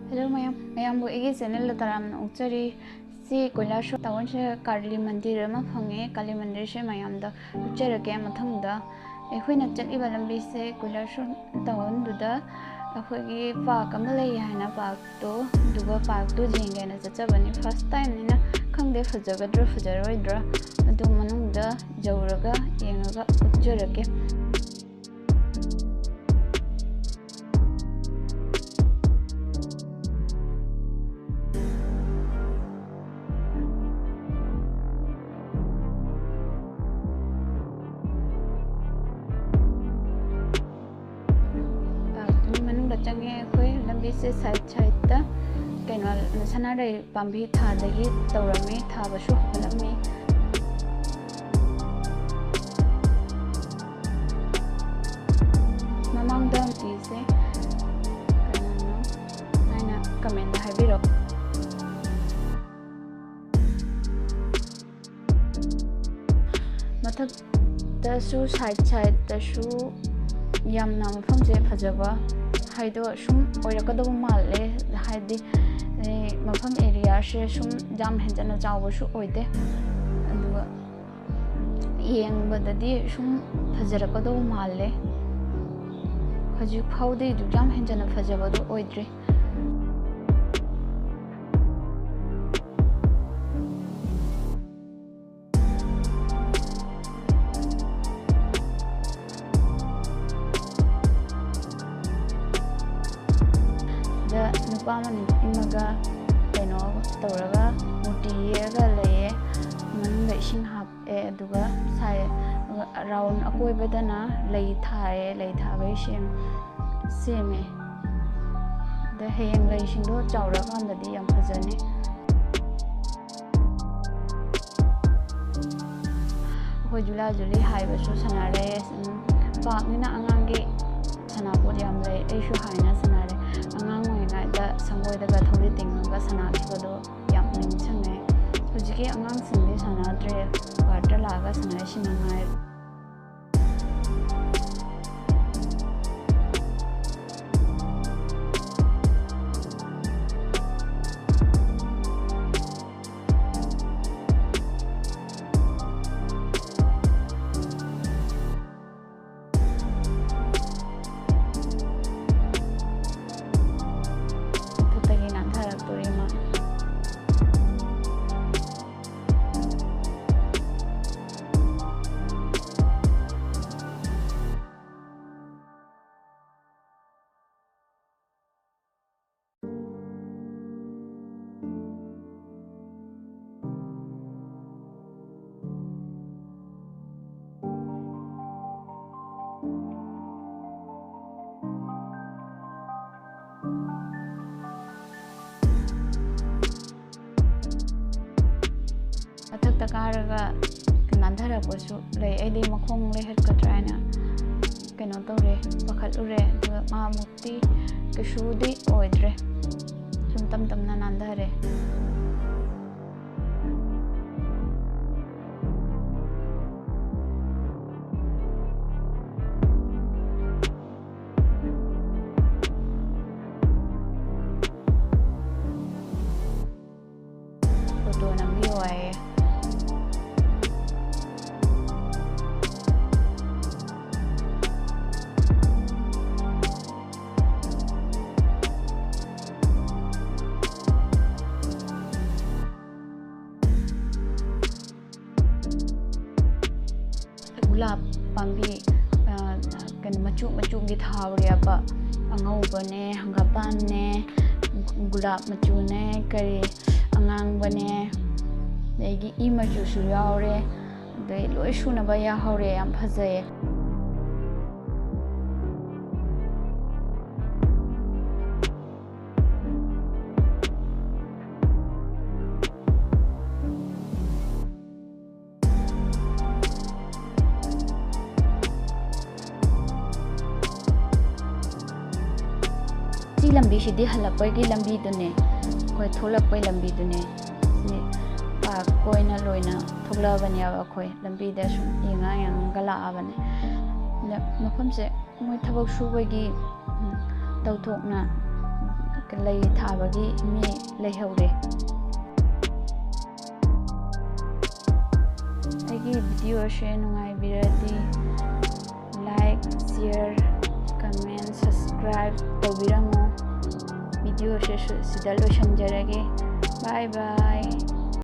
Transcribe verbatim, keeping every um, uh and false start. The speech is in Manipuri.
ꯍꯦꯜꯂꯣ ꯃꯌꯥꯝ, ꯃꯌꯥꯝꯕꯨ ꯑꯩꯒꯤ ꯆꯦꯅꯦꯜꯗ ꯇꯔꯥꯝꯅ ꯑꯣꯛꯆꯔꯤ꯫ ꯁꯤ ꯀꯣꯏꯂꯥꯁꯣꯔ ꯇꯥꯎꯟꯁꯤꯗ ꯀꯥꯂꯤ ꯃꯟꯗꯤꯔ ꯑꯃ ꯐꯪꯉꯦ꯫ ꯀꯥꯂꯤ ꯃꯟꯗꯤꯔꯁꯦ ꯃꯌꯥꯝꯗ ꯎꯠꯆꯔꯛꯀꯦ ꯃꯊꯪꯗ꯫ ꯑꯩꯈꯣꯏꯅ ꯆꯠꯂꯤꯕ ꯂꯝꯕꯤꯁꯦ ꯀꯣꯏꯂꯥꯁꯣꯔ ꯇꯥꯎꯟꯗꯨꯗ ꯑꯩꯈꯣꯏꯒꯤ ꯄꯥꯔꯛ ꯑꯃ ꯂꯩ ꯍꯥꯏꯅ, ꯄꯥꯔꯛꯇꯣ, ꯑꯗꯨꯒ ꯄꯥꯔꯛꯇꯣ ꯌꯦꯡꯒꯦꯅ ꯆꯠꯆꯕꯅꯤ꯫ ꯐꯥꯔꯁ ꯇꯥꯏꯝꯅꯤꯅ ꯈꯪꯗꯦ ꯐꯖꯒꯗ꯭ꯔꯥ ꯐꯖꯔꯣꯏꯗ꯭ꯔꯥ, ꯑꯗꯨ ꯃꯅꯨꯡꯗ ꯌꯧꯔꯒ ꯌꯦꯡꯉꯒ ꯎꯠꯆꯔꯛꯀꯦ꯫ ꯄꯥꯔꯛꯇꯨꯒꯤ ꯃꯅꯨꯡꯗ ꯆꯪꯉꯦ ꯑꯩꯈꯣꯏ꯫ ꯂꯝꯕꯤꯁꯦ ꯁꯥꯏꯠ ꯁꯥꯏꯠꯇ ꯀꯩꯅꯣ, ꯁꯅꯥꯔꯩ ꯄꯥꯝꯕꯤ ꯊꯥꯗꯒꯤ ꯇꯧꯔꯝꯃꯤ, ꯊꯥꯕꯁꯨ ꯍꯧꯒꯠꯂꯝꯃꯤ꯫ ꯃꯃꯥꯡꯗ ꯃꯨꯔꯇꯤꯁꯦ ꯀꯅꯥꯅꯣ ꯍꯥꯏꯅ ꯀꯃꯦꯟꯗ ꯍꯥꯏꯕꯤꯔꯛꯑꯣ꯫ ꯃꯊꯛꯇꯁꯨ, ꯁꯥꯏꯠ ꯁꯥꯏꯠꯇꯁꯨ ꯌꯥꯝꯅ ꯃꯐꯝꯁꯦ ꯐꯖꯕ ꯍꯥꯏꯗꯣ ꯁꯨꯝ ꯑꯣꯏꯔꯛꯀꯗꯧꯕ ꯃꯥꯜꯂꯦ꯫ ꯍꯥꯏꯗꯤ, ꯑꯦ, ꯃꯐꯝ ꯑꯦꯔꯤꯌꯥꯁꯦ ꯁꯨꯝ ꯌꯥꯝ ꯍꯦꯟꯖꯟꯅ ꯆꯥꯎꯕꯁꯨ ꯑꯣꯏꯗꯦ, ꯑꯗꯨꯒ ꯌꯦꯡꯕꯗꯗꯤ ꯁꯨꯝ ꯐꯖꯔꯛꯀꯗꯧꯕ ꯃꯥꯜꯂꯦ꯫ ꯍꯧꯖꯤꯛ ꯐꯥꯎꯗꯤ ꯑꯗꯨꯛ ꯌꯥꯝ ꯍꯦꯟꯖꯟꯅ ꯐꯖꯕꯗꯣ ꯑꯣꯏꯗ꯭ꯔꯤ꯫ ꯗ ꯅꯨꯄꯥ ꯑꯃ ꯅꯨꯄꯤ ꯑꯃꯒ ꯀꯩꯅꯣ ꯇꯧꯔꯒ ꯃꯨꯔꯇꯤ ꯌꯦꯛꯑꯒ ꯂꯩꯌꯦ꯫ ꯃꯅꯨꯡꯗ ꯏꯁꯤꯡ ꯍꯥꯞꯄꯦ, ꯑꯗꯨꯒ ꯁꯥꯏ, ꯔꯥꯎꯟ ꯑꯀꯣꯏꯕꯗꯅ ꯂꯩ ꯊꯥꯏꯌꯦ, ꯂꯩ ꯊꯥꯕꯩ ꯁꯦꯝ-, ꯁꯦꯝꯃꯦ꯫ ꯑꯗ ꯍꯌꯦꯡ ꯂꯩꯁꯤꯡꯗꯣ ꯆꯥꯎꯔꯛꯑꯀꯥꯟꯗꯗꯤ ꯌꯥꯝ ꯐꯖꯅꯤ꯫ ꯑꯩꯈꯣꯏ ꯖꯨꯂꯥ ꯖꯨꯂꯤ ꯍꯥꯏꯕꯁꯨ ꯁꯥꯟꯅꯔꯦ꯫ ꯎꯝ, ꯄꯥꯔꯛꯅꯤꯅ ꯑꯉꯥꯡꯒꯤ ꯁꯥꯟꯅꯄꯣꯠ ꯌꯥꯝ ꯂꯩ꯫ ꯑꯩꯁꯨ ꯍꯥꯏꯅ ꯁꯥꯟꯅꯔꯦ꯫ ꯑꯉꯥꯡ ꯑꯣꯏꯔꯤꯉꯩꯗ ꯁꯪꯒꯣꯏꯗꯒ ꯊꯧꯔꯤ ꯇꯤꯡꯉꯒ ꯁꯥꯟꯅꯈꯤꯕꯗꯣ ꯌꯥꯝ ꯅꯤꯡꯁꯤꯡꯉꯦ꯫ ꯍꯧꯖꯤꯛꯀꯤ ꯑꯉꯥꯡꯁꯤꯡꯗꯤ ꯁꯥꯟꯅꯗ꯭ꯔꯦ, ꯄꯥꯔꯛꯇ ꯂꯥꯛꯑꯒ ꯁꯥꯟꯅꯔꯤꯁꯤ ꯃꯉꯥꯏ꯫ ꯀꯥꯔꯒ ꯅꯥꯟꯊꯔꯛꯄꯁꯨ ꯂꯩ꯫ ꯑꯩꯗꯤ ꯃꯈꯣꯡ ꯂꯩꯍꯠꯀꯗ꯭ꯔꯥ ꯍꯥꯏꯅ ꯀꯩꯅꯣ ꯇꯧꯔꯦ, ꯄꯥꯈꯠꯂꯨꯔꯦ꯫ ꯑꯗꯨꯒ ꯃꯥꯃꯨꯛꯇꯤ ꯀꯩꯁꯨꯗꯤ ꯑꯣꯏꯗ꯭ꯔꯦ, ꯁꯨꯝ ꯇꯞ ꯇꯞꯅ ꯅꯥꯟꯊꯔꯦ꯫ ꯐꯣꯇꯣ ꯅꯝꯕꯤꯌꯨ ꯍꯥꯏꯌꯦ꯫ ꯒꯨꯂꯥꯞ ꯄꯥꯝꯕꯤ, ꯑ, ꯀꯩꯅꯣ, ꯃꯆꯨ ꯃꯆꯨꯒꯤ ꯊꯥꯍꯧꯔꯦꯕ꯫ ꯑꯉꯧꯕꯅꯦ, ꯍꯪꯒꯥꯄꯥꯟꯅꯦ, ꯒꯨꯂꯥꯞ ꯃꯆꯨꯅꯦ, ꯀꯔꯤ, ꯑꯉꯥꯡꯕꯅꯦ, ꯑꯗꯒꯤ ꯏ ꯃꯆꯨꯁꯨ ꯌꯥꯎꯔꯦ꯫ ꯑꯗꯩ ꯂꯣꯏ ꯁꯨꯅꯕ ꯌꯥꯎꯍꯧꯔꯦ꯫ ꯌꯥꯝ ꯐꯖꯩꯌꯦ꯫ ꯁꯤ ꯂꯝꯕꯤꯁꯤꯗꯤ ꯍꯜꯂꯛꯄꯒꯤ ꯂꯝꯕꯤꯗꯨꯅꯦ, ꯑꯩꯈꯣꯏ ꯊꯣꯛꯂꯛꯄꯒꯤ ꯂꯝꯕꯤꯗꯨꯅꯦ꯫ ꯁꯤ ꯄꯥꯔꯛ ꯑꯣꯏꯅ ꯂꯣꯏꯅ ꯊꯣꯛꯂꯛꯑꯕꯅꯦꯕ꯫ ꯑꯩꯈꯣꯏ ꯂꯝꯕꯤꯗ ꯁꯨꯝ ꯌꯦꯡꯉ ꯌꯦꯡꯉꯒ ꯂꯥꯛꯑꯕꯅꯦ꯫ ꯑꯗ ꯃꯐꯝꯁꯦ ꯃꯣꯏ ꯊꯕꯛ ꯁꯨꯕꯒꯤ, ꯎꯝ, ꯇꯧꯊꯣꯛꯅ ꯂꯩ ꯊꯥꯕꯒꯤ ꯃꯤ ꯂꯩꯍꯧꯔꯦ꯫ ꯑꯩꯒꯤ ꯚꯤꯗꯤꯑꯣꯁꯦ ꯅꯨꯡꯉꯥꯏꯕꯤꯔꯗꯤ like, share, comment, subscribe ꯇꯧꯕꯤꯔꯝꯃꯣ꯫ ꯚꯤꯗꯤꯑꯣꯁꯦ ꯁꯨ-, ꯁꯤꯗ ꯂꯣꯏꯁꯤꯟꯖꯔꯒꯦ꯫ Bye bye꯫